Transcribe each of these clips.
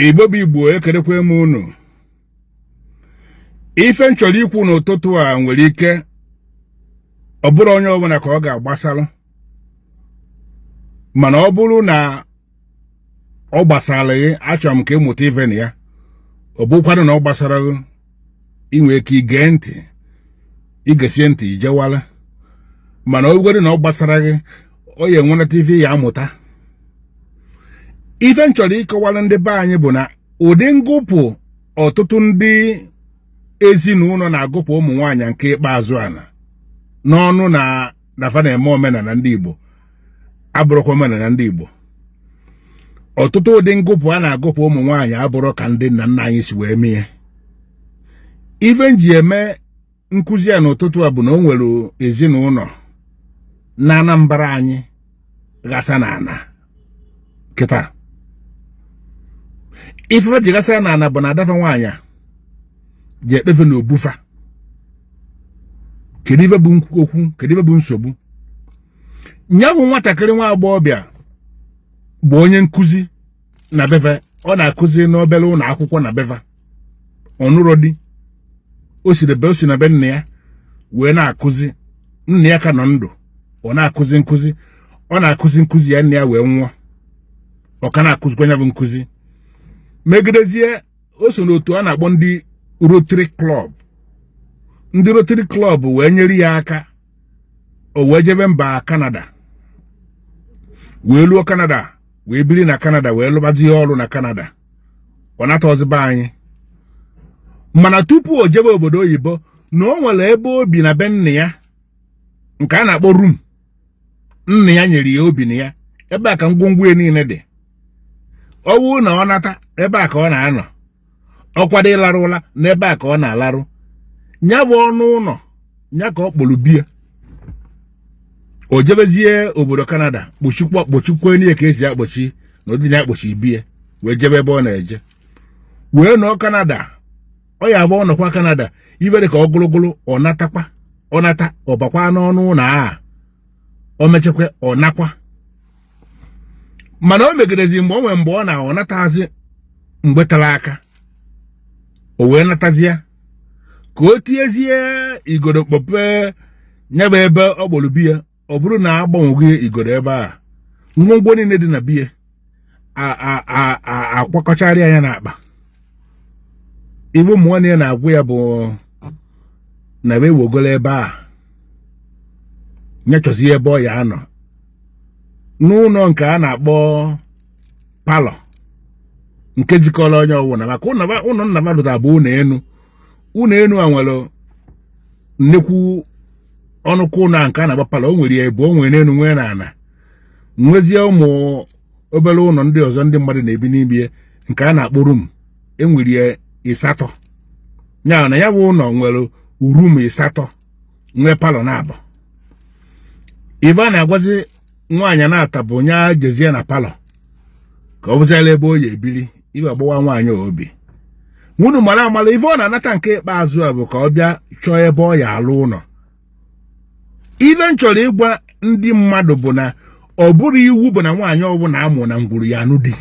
Igbo bụ Igbo, ekelekwa m unu. Ife m chọrọ ikwu n'ụtụtụ a nwere ike ọ bụrụ onye ọbụla ka ọ ga-agbasalụ, mana ọ bụrụ na ọ gbasara gị, achọrọ m ka ị mụta ife na ya. Ọ bụkwanụ na ọ gbasara gị, ị nwere ike ige ntị, igesie ntị ijewala. Mana ọ bụgodị na ọ gbasara gị, ọ ya enwenata ife ya amụta. Ife m chọrọ ịkọwara ndị be anyị bụ na ụdị ngụpụ ọtụtụ ndị ezinụlọ na-agụpụ ụmụ nwaanyị nke ikpeazụ a na n'ọnụ na fa na-eme omenala ndị Igbo abụrụkwa omenala ndị Igbo. Ọtụtụ ụdị ngụpụ a na-agụpụ ụmụ nwaanyị abụrụ ka ndị nna nna anyị si wee mee. Ife m ji eme nkụzi a n'ụtụtụ a bụ na o nwere ezinụlọ na Anambra anyị ghasa na ana kịta. Ife ji ghasa na ana bụ na ada fa nwaanyị a ji ekpefe na obufa. Kedu ife bụ okwu? Kedu ife bụ nsogbu? Nya bụ nwatakịrị nwa agbọghọbịa bụ onye nkụzi na be fa. Ọ na-akụzi n'obere ụlọ akwụkwọ na be fa. Ọ nụrọ di. O si o si na be nna ya wee na-akụzi. Nna ya ka nọ ndụ, ọ na-akụzi nkụzi. Ọ na-akụzi nkụzi ya, nna ya wee nwụọ, ọ ka na-akụzikwa ya bụ nkụzi. Megidezie, o so n'otu a na-akpọ ndị Rotary Club. Ndị Rotary Club wee nyere ya aka, o wee jebe mba Canada, wee luo Canada, wee biri na Canada, wee lụbazie ọrụ na Canada. Ọ nata be anyị. Mana tupu o jebe obodo oyibo, na o nwere ebe o bi na be nna ya nke a na-akpọ room nna ya nyere ya obi na ya. Ebe a ka ngwongwo ya niile dị. Ọ bụrụ na ọ nata, ebe a ka ọ na-anọ. Ọ kwado ịlarụ ụla, n'ebe a ka ọ na-alarụ. Ya bụ ọnụ ụlọ ya ka ọ kpọrọ be ya. O jebezie obodo Kanada, kpochikwa kpochikwa enyi ka esi akpọchi na ụdị ya akpọchi be ya, wee jebe ebe ọ na-eje, wee nọọ Kanada. Ọ ya abụ ọ nọkwa Kanada ibe dị ka ọgụlụgụlụ, ọ natakwa. Ọ nata, ọ bakwa n'ọnụ ụlọ a. O mechakwa, ọ nakwa. Mana o megidezi mgbe o nwere mgbe ọ na ọ natazi mgbe tara aka, o wee natazie ka o tinyezie igodo kpọpee nyebe ebe ọ kpọrọ be ya. Ọ bụrụ na agbanwego igodo ebe a, ngwongwo niile dị na be ya akwakọcharịa ya n'akpa. Ife ụmụ nwanne ya na-agwa ya bụ na ebe ewegolo ebe a, nyechọzi ebe ọ ya anọ n'ụlọ nke a na-akpọ parlour nke jikọrọ onye ọwụna, maka ụlọ nna mmadụ bụ ụlọ enu. Ụlọ enu a nwere nnekwu ọnụkụ ụlọ a nke a na-akpọ parlour. O nwere ya ebu, o nwere n'elu, nwee na ana, nwezie ụmụ obere ụlọ ndị ọzọ ndị mmadụ na-ebi n'ime ya nke a na-akpọ room. Enwere ya ịsatọ. Ya na ya bụ ụlọ nwere room ịsatọ, nwee parlour na abụọ. Ife a na-agwazi nwaanyị na-ata bụ onye jezie na parlour ka ọ bụziala ebe o ya ebiri. Ibe agbawa nwaanyị obi. Nwunu mara amara ife ọ na-anata nke ikpeazụ a bụ ka ọ bịa chọọ ebe ọ ya alụ ụlọ. Ife m chọrọ ịgwa ndị mmadụ bụ na ọ bụrụ iwu bụ na nwaanyị ọbụla amụ na ngwuru ya anụ di.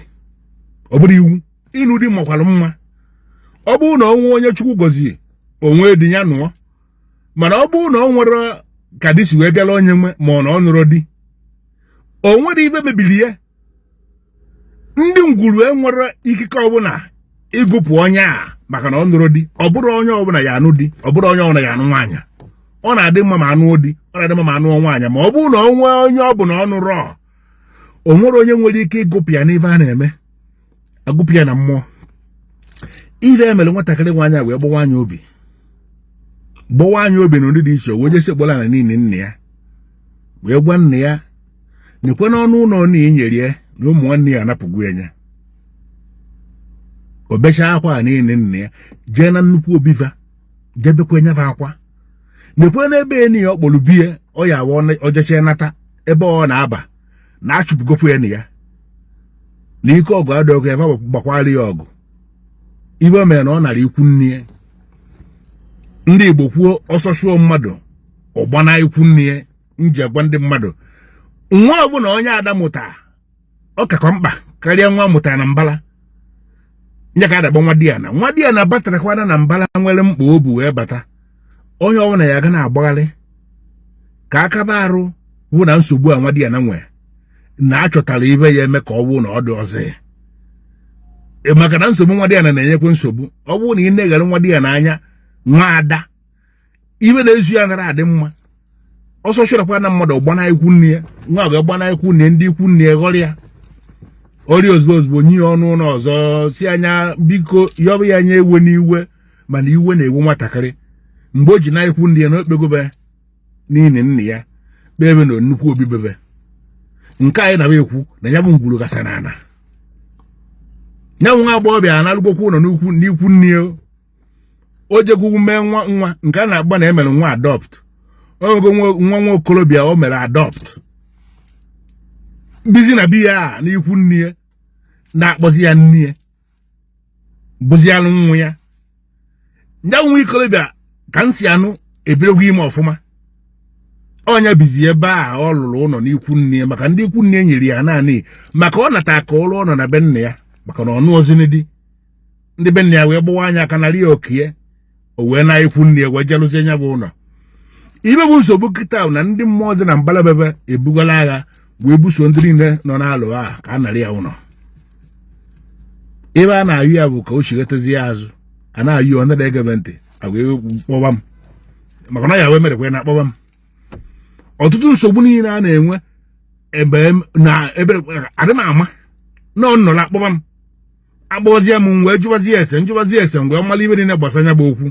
Ọ bụrụ iwu ịnụ di makwara mma. Ọ bụrụ na ọ nwee onye Chukwu gọzie onwe di ya nụọ, mana ọ bụrụ na ọ nwere ka di si wee bịala onye nwe, ma ọ na ọ nụrụ di, o nwere ife mebiri ya. Ndị ngwuru enwere ikike ọbụla ịgụpụ onye a maka na ọ nụrụ di. Ọ bụrụ onye ọbụla ya anụ di, ọ bụrụ onye ọbụla ya anụ nwaanyị. Ọ na-adị mma ma anụọ di, ọ na-adị mma ma anụọ nwaanyị. Ma ọ bụrụ na ọ nwee onye ọ bụ na ọ nụrụ, o nwere onye nwere ike ịgụpụ ya n'ife a na-eme agụpụ ya na mmụọ. Ife emere nwatakịrị nwaanyị a wee gbawa anya obi, gbawa anya obi na ụdị dị iche. Wee jesi kpọrọ na niile nna ya, wee gwa nna ya nekwe n'ọnụ ụlọ na inyere ya na ụmụ nwanne ya anapụgo ya nya. O bechaa akwa a niile, nna ya jee na nnukwu obi fa jebekwa nyefe akwa nekwe n'ebe enyi ya ọ kpọrọ be ya. Ọ ya awa ojeche nata ebe ọ na-aba na achụpụgokwu ya na ya na ike ọgụ adọgụ ya gbakwara ya ọgụ. Ibe o mere na ọ nara ikwu nne ya. Ndị Igbo kwuo, ọsọ chụọ mmadụ, ọgbana ikwu nne ya. M ji agwa ndị mmadụ, nwa ọbụla onye ada mụtara, ọ kakwa mkpa karịa nwa mụtara na mbala. Nye ka a na-akpọ nwa di ana. Nwa di ana batarakwana na mbala nwere mkpa o bu wee bata. Onye ọbụla ya ga na-agbagharị ka akaba arụ wụ na nsogbu a nwa di ana nwee na achọtara ibe ya eme ka ọ wụ na ọ dị ọzọ, maka na nsogbu nwa di ana na-enyekwa nsogbu. Ọ bụrụ na ị na-eghere nwa di ana anya, nwa ada ibe na-ezu ya nara adị mma. Ọsọ chọrọkwa na mmadụ gbana ikwu nne ya, nwa ga-agbana ikwu nne, ndị ikwu nne ya ghọrọ ya ọrịa ozugbo ozugbo, nye ya ọnụ ụlọ ọzọ, si anya biko yọbụ ya anya ewe n'iwe. Mana iwe na-ewe nwatakịrị mgbe o ji na ikwu nne ya na okpegobe n'ihi nna ya kpee ebe na nnukwu obi bebe nke anyị na ekwu na ya bụ ngwuru gasa na ana ya. Nwa agbọghọbịa analụgokwu ụlọ n'ukwu n'ikwu nne ya. O jekwugwu mee nwa nwa nke a na-agba na emere nwa adopt. O nwego nwa nwa okorobịa o mere adopt, bizi na bi ya n'ikwu nne ya, na-akpọzi ya nne ya, bụzi alụ nwa ya. Ndị nwa ikorobịa ka m si anụ ebirogwo ime ọfụma. Ọnya bizi ebe a ọ lụrụ ụlọ n'ikwu nne ya, maka ndị ikwu nne ya nyere ya naanị maka ọ nata ka ụlọ ụlọ na be nna ya, maka na ọnụ ozini di ndị be nna ya wee gbawa anya aka narị ya okie. O wee na ikwu nne ya wee jelụzie nya bụ ụlọ. Ibe bụ nsogbu kịta na ndị mmụọ dị na mbalabebe ebugala agha wee buso ndị niile nọ n'alụ a ka a narị ya ụlọ. Ebe a na-ayụ ya bụ ka o chighetazi ya azụ. A na-ayụ ọ na-egebe ntị, a wee kpọba m, maka na ya wee merekwe na akpọba m. Ọtụtụ nsogbu niile a na-enwe ebe na ebe adị m ama na ọ nọrọ akpọba m, akpọzie m, wee jụbazie ese, njụbazie ese, wee mmalụ ibe niile gbasara ya bụ okwu.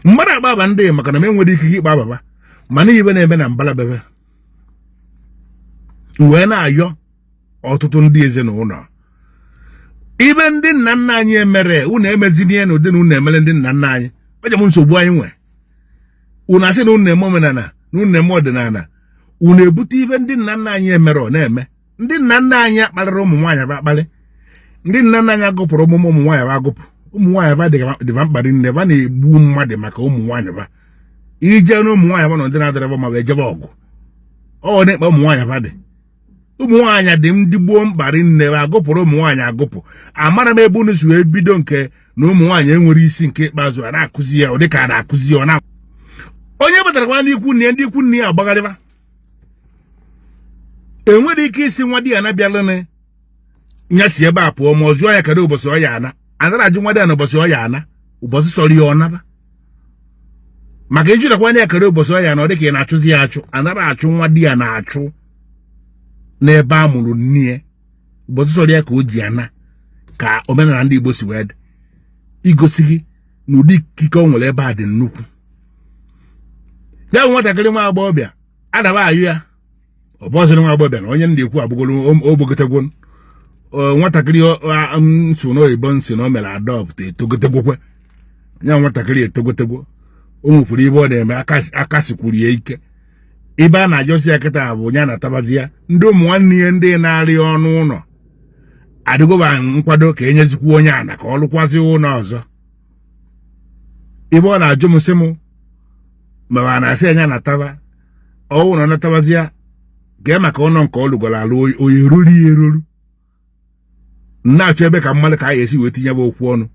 Mmadụ akpa aba ndị maka na m enwere ikike ịkpa ababa, mana ibe na-eme na mbala bebe wee na-ayọ ọtụtụ ndị ezinụlọ ibe ndị nna nna anyị emere unu emezini ya n'ụdị na unu emere ndị nna nna anyị. Ọ m nsogbu anyị nwe. Unu asị na unu na-eme omenala, na unu na-eme ọdịnala, unu ebute ibe ndị nna nna anyị emere. Ọ na-eme ndị nna nna anyị akparịrị ụmụ nwaanyị bụ akparị. Ndị nna nna anyị agụpụrụ ụmụ ụmụ nwaanyị bụ agụpụ. Ụmụ nwaanyị ba dịba mkpa nne ba na-egbu mmadụ maka ụmụ nwaanyị ba ije na ụmụ nwaanyị ba na ndị na-adịrị ma wee jebe ọgụ. Ọ na-ekpe ụmụ nwaanyị ba dị, ụmụ nwaanyị dị ndị gboo mkparị nne ba agụpụrụ ụmụ nwaanyị agụpụ. Amara m ebe unu si wee bido nke na ụmụ nwaanyị enwere isi. Nke ikpeazụ a na-akụzi ya, ọ dịka a na-akụzi ya ọ na onye batarakwa n'ikwu nne, ndị ikwu nne ya agbagharịba. Enwere ike isi nwa di ya na-abịalụnụ ya si ebe a pụọ, ma ọ jụọ ya kedu ụbọchị ọ ya ana. Anara ajụ nwa di ya na ụbọchị ọ ya ana, ụbọchị sọrọ ya ọ naba, maka ijirekwa ya kedu ụbọchị ọ ya na ọ dịka ị na-achụzi ya achụ. Anara achụ nwa di ya na-achụ n'ebe a mụrụ nne ya. Ụbọchị sọrọ ya ka o ji ana, ka omenala ndị Igbo si wee dị, igosi gị na ụdị ikike o nwere ebe a dị nnukwu. Ya bụ nwatakịrị nwa agbọghọbịa adaba ayụ ya, ọ bụzịrị nwa agbọghọbịa na onye m na-ekwu abụgolo ogbogotegwo nwatakịrị nso n'oyibo nsị na o mere adopt etogotegwokwe ya. Nwatakịrị etogotegwo, o nwekwara ibe ọ na-eme, aka sikwuru ya ike. Ibe a na-ajọsi ya kịta bụ ya na-atabazi ya. Ndị ụmụ nwanne ya ndị na-arị ọnụ ụlọ adịgoba nkwado ka enyezikwa onye ana ka ọ lụkwazị ụlọ ọzọ. Ibe ọ na-ajụ m sị m ma a na-asị anya nataba ọwụ na ọ natabazi ya gee maka ụlọ nke ọ lụgoro alụ, onye eruru ya eruru. Na-achọ ebe ka mmadụ ka a ga-esi wee tinye bụ okwu ọnụ.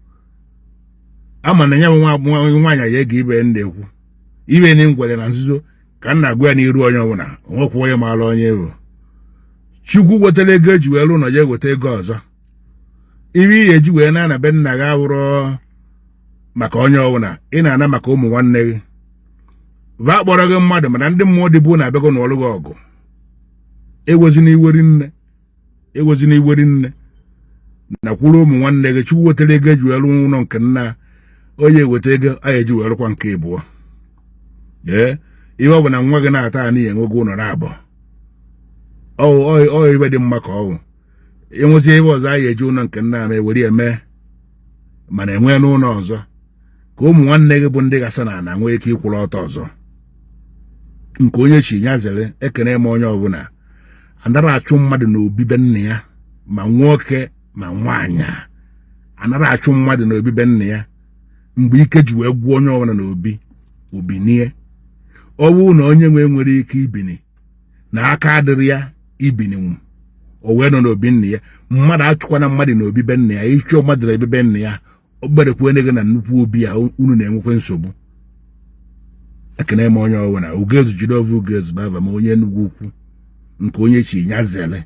Ama na ya bụ nwa nwaanyị ya ege ibe m na-ekwu, ibe na ngwere na nzuzo ka m na-agwa ya n'iru onye ọbụla. Onwekwa onye maara onye bụ Chukwu wetara ego eji wee lụ ụlọ ya, eweta ego ọzọ ibe ihe eji wee na na be nna gị awụrọ maka onye ọbụla. Ị na-ana maka ụmụ nwanne gị ba kpọrọ gị mmadụ, mana ndị mmụọ dịbụ na-abịago n'ọlụ gị ọgụ. Ewezina iweri nne, ewezina iweri nne na kwuru ụmụ nwanne gị. Chukwu wetara ego eji wee lụ ụlọ nke nna, onye eweta ego a eji wee lụkwa nke ịbụọ. Ee, ihe ọ bụ na nwa gị na-ata anị ya enwego ụlọ na-abụ ọ ibe dị mma ka ọ bụ enwezie ebe ọzọ a ga-eji ụlọ nke nna ama ewere eme, mana enwee n'ụlọ ọzọ ka ụmụ nwanne gị bụ ndị gasa na ana nwee ike ịkwụrụ ọtọ ọzọ. Nke onye chi ya zere. Ekene m onye ọbụla. Anara achụ mmadụ n'obibe nna ya, ma nwoke ma nwaanyị. Anara achụ mmadụ n'obibe nna ya. Mgbe ike ji wee gwuo onye ọbụla n'obi obinie, ọ bụrụ na onye nwe nwere ike ibini na aka adịrị ya ibininwu, O wee nọ n'obi nna ya. Mmadụ achụkwana mmadụ n'obi be nna ya. Ịchụọ mmadụ na be nna ya, o gberekwene gị na nnukwu obi ya, unu na-enwekwe nsogbu. Ekene m onye ọbụla. Ugoezu jide ovu. Ugoezu bụ ava m, onye Enugwu Ukwu nke onye chi ya zere.